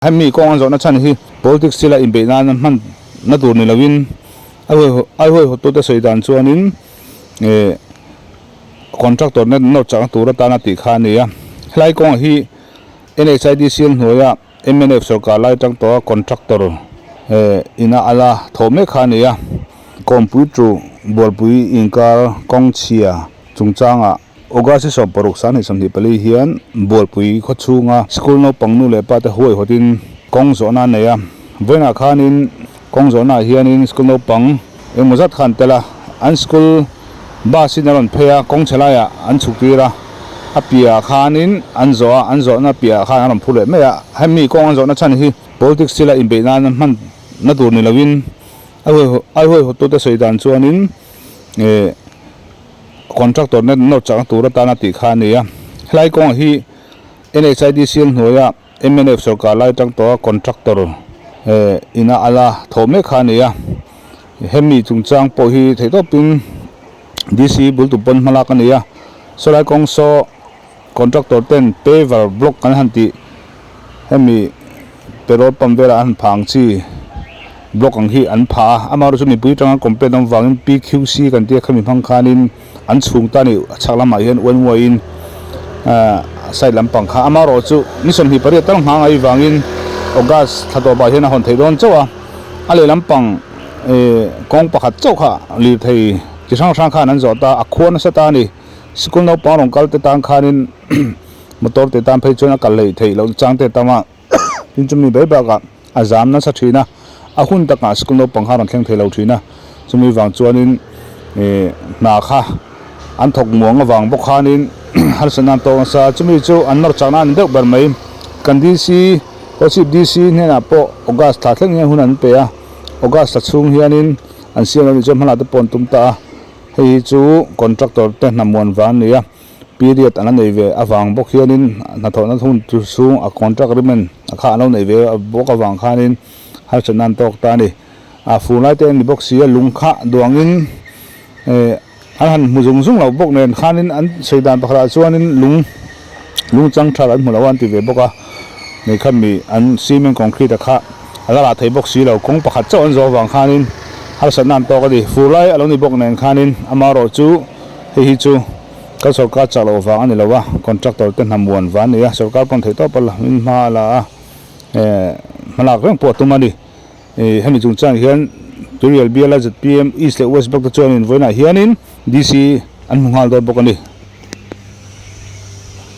Hemi kawng an zawhna chhan hi politics thila inbeih nana hman na tur ni loin a huaihawttute sawi dan chuanin eh contractor te nawr chakna tur atana tih kha a ni a. Helai kawngah hi NHIDCL hnuaia mnf sorkar lai atang tawha contractor eh ina a la thawh mek kha a ni a. Kawmpui chu Bualpui inkar kawng chhia chungchangah August 16 2024 hian Bualpui khaw chhunga school naupang nu leh pa te huaihawtin kawng zawhna a nei a. Vawiinah khanin kawng zawhnaah hianin school naupang engemaw zat kha an tel a, an school bus in a rawn phei a, kawng chhe laiah an chhuk tir a, a piahah khanin an zawh a, an zawhna piahah khan an rawn phur leh mai a. Hemi kawng an zawhna chhan hi politics thila inbeih nana hman na tur ni loin a huaihawttute sawi dan chuanin eh. Contractor te nawr chakna tur atana tih kha a ni a. Helai kawngah hi NHIDCL hnuaia mnf sorkar lai atang tawha contractor eh ina a la thawh mek kha a ni a. Hemi chungchang pawh hi theihtawpin DC bul tum pawn hmalak a ni a. Sawlai kawng saw Contractor ten paver block kan han tih hemi petrol pump velah an han phah ang chi block ang hi an phah a, amaherawhchu chu mipui tanga complaint awm vangin PQC kan tia khami hmang khanin an chhung ta a ni a chhak lamah hian uan uaiin ahh side lampang kha amaherawhchu ni 28 tal nghah ngai vangin August thla tawpah hian a hawn theih dawn chauh a, a leh lampang eh kawng pakhat chauh kha lirthei chi hrang hrang khan an zawh ta a khua nasa ta a ni. Sikul naupang rawn kal te tan khanin motor te tan phei chuan a kal hleih theih loh chang te tam a, tin chumi ber bakah a zam nasa thin a, a hun takah sikul naupang kha a rawn thleng thei lo thin a, chumi vang chuanin ih hna kha an thawk muang avang bawk khanin harsatna an tawk nasa a, chumi chu an nawr chakna a ni deuh ber mai. Kan DC, Kochhip DC hnenah pawh August thla thleng hian hun an pe a, August thla chhung hianin an siam lo nih chuan hmanah te pawh an tum ta a. Hei hi chu contractor te hnamuan vang a ni a, period an la nei ve avang bawk hianin hnathawhna hun chu chhung a contract agreement a kha an lo nei ve bawk avang khanin harsatna an tawk ta a ni. A fur lai te a ni bawk si a, lung kha duangin eh an han hmu zung zung lo bawk nen khanin an sawi dan pakhatah chuanin lung lung chang tha an hmu lo a an ti ve bawk a, nei kha mi an cement concrete a kha a la rah thei bawk si lo, kawng pakhat chauh an zawh avang khanin harsatna an tawk a ni. Fur lai a lo ni bawk nen khanin amaherawh chu hei hi chu kan sorkar chak loh vang a ni lo a, contractor te hnamuan vang a ni a, sorkar pawn theih tawp a la in hma a la a, eh hmalak reng pawh a tum a ni. Ih hemi chungchang hian Turial biala zpm East leh West bawk te chuanin vawiinah hianin DC an hmu nghal dawn bawk a ni.